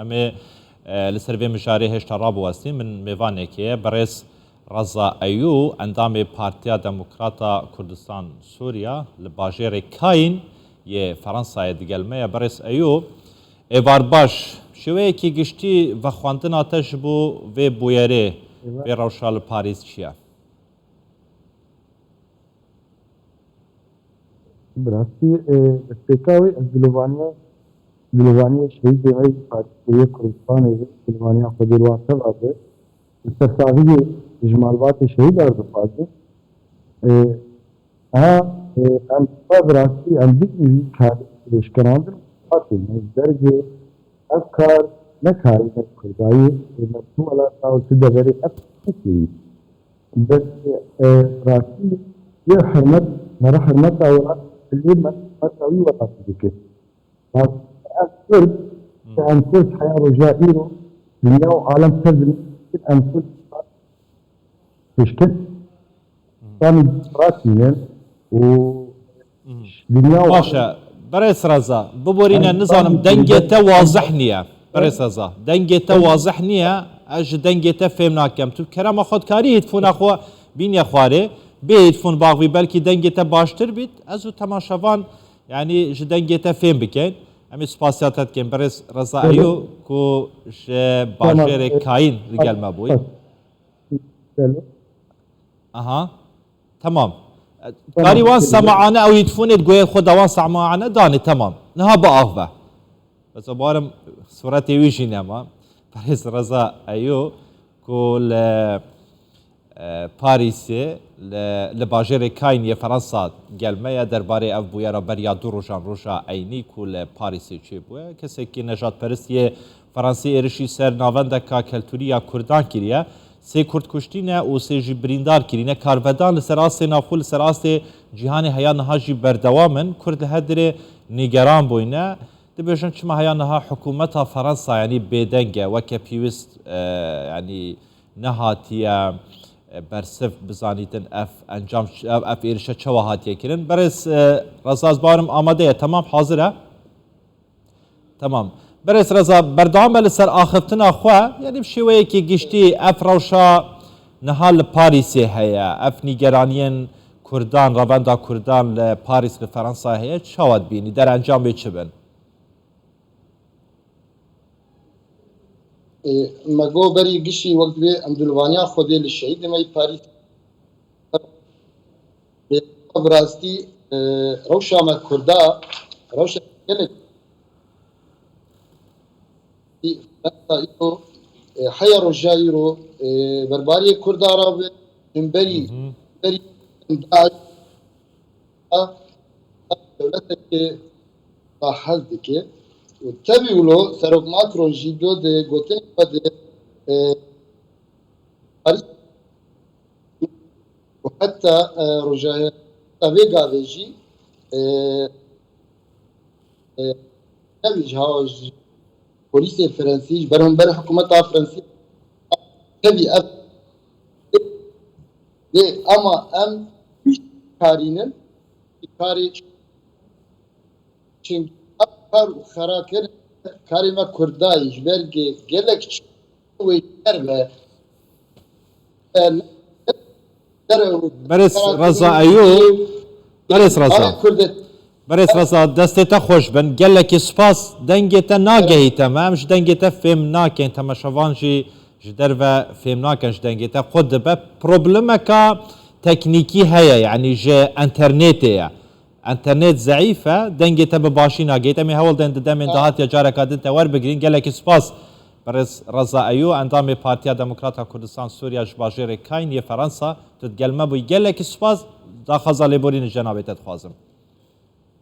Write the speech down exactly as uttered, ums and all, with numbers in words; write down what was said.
Em ê, e, li ser vê mijarê hêşta rabiwestîn. Min mêvanekê ye, birêz Reza Eyû, endamê Partiya Demokrata Kurdistan Sûriya li bajêrê Kayîn yê Fransayê digel me ye. Birêz Eyû, êvar baş. Şêweyekî giştî vexwendina te ji bo vê bûyerê, vê rewşa li Parîs çi ye? Bi rastî, e, destpêka wê ez dilovaniya, dilovaniya şehîdê me yî Partî Kurdî Kurdistanê, dilovaniya Xwedê li wan teva be. Li ser saxiyê ji malbatê şehîdan dixwazim. E, ha, e, em bi rastî em bigihî karê dirêjkerandin hatê me ji dergê ev kar ne karê me Kurdayê, e, me tu welata û tu deverê ev nekirî. Bes, e, rastî yê hurmet, mera hurmeta welat, lê me hurmeta wî welatî dike. Rastî ev Kurd, Hmm. em Kurd heya roja îro, dinya û alem ser dinya, em Kurd pêşket Hmm. Tanî rastî ne û Hmm. Dinya Baş e. Berêz Reza, biborîne, Ay, nizanim, ay, dengê te ay, wazih niye. Berêz Reza, dengê te wazih niye, ez ji dengê te fêm nakem. Tu kerema xwe dikarî hîdfona xwe bînye xwarê, bê hîdfon baxvî belkî dengê te baştir bît. Ez û temaşevan, yanî ji dengê te fêm bikin. Em ê spasiya te dikin. Berêz Reza Belê. Eyû ku ji Tamam. bajêrê E, Kayîn li gel me bûyî. Belê. Aha. Tamam. Tamam. Karî wan semaane ew hîdfonê di guhê xwe de wan semaane danê, tamam. Niha biaxive. Bes barim sûretê wî jî nema. Perêz Reza Eyo ku li, e, Parîsê, li, li bajêrê Kayniyê Fransa gel me ye derbarê ev bûyera beriya du rojan, roja eynî ku li Parîsê çêbûye. Kesekî nejadperist yê Fransî êrişî ser navendeka keltûrî ya Kurdan kiriye. Sê Kurd kuştîne û sê jî birîndar kirîne. Karvedan li ser astê navxwe, li ser astê cîhanê heya niha jî berdewam in. Kurd li her dirê nîgeran bûyne. Dibêjin çima heya niha hikûmeta Fransa, yanî bêdeng e, weke pîwist, e, yanî nehatiye, e, bersiv bizanîtin ev encam, ev, ev êrişe çawa hatiye kirin. Berêz, e, Reza, ez barim amade ye, temam, hazir e? Temam. Berêz Reza, berdewam be li ser axiftina xwe. Yanî bi şêweyekî giştî ev rewşa niha li Parîsê heye. Ev nîgeraniyên Kurdan, revenda Kurdan li Parîs, li Fransa heye. Çawa dibînî? Derencam wê çi bin? E, me got berî gişî wek divê em dilvaniya Xwedê li şehîdê me yî Parîs. Lê bi rastî, e, rewşa me Kurda, rewşa gelek Fransa îro, e, heya roja îro, e, berbariyê Kurda re bi hemberî, Hı hı. berî dewletekê hez dike. Û tevî wilo Serok Macron jî do di gotinê xwe de, e, Parîs û heta, e, rojaya vê gavê jî, e, e, tevî ji hawa ji polîsê Fransî, ji ber hûn ber hikûmeta Fransî tevî ev lê ama em karînin karê Çimkî ev kar û xera kirin karê me Kurdayî ji ber ge-, gelek çi wê derve. Berêz Reza Eyû, Berêz Reza. Berêz Reza, destê te xweş bin. Gelekî spas, dengê te nagehîte me. Em ji dengê te fêm nakin. Temaşevan jî ji derve fêm nakin ji dengê te. Xwe dibe problemeka teknîkî heye, yanî ji enternetê ye. Enternet zeîf e, dengê te bi başî nagihît. Em ê hewl deyn di demên dahatî careka din te werbigirîn. Gelekî spas. Birêz Reza Eyû, endamê Partiya Demokrata Kurdistan Sûriya ji bajêrê Kayn yê Ferensa, tu digel me bûyî. Gelekî spas, daxwaza lêborînê ji cenabê te dixwazim.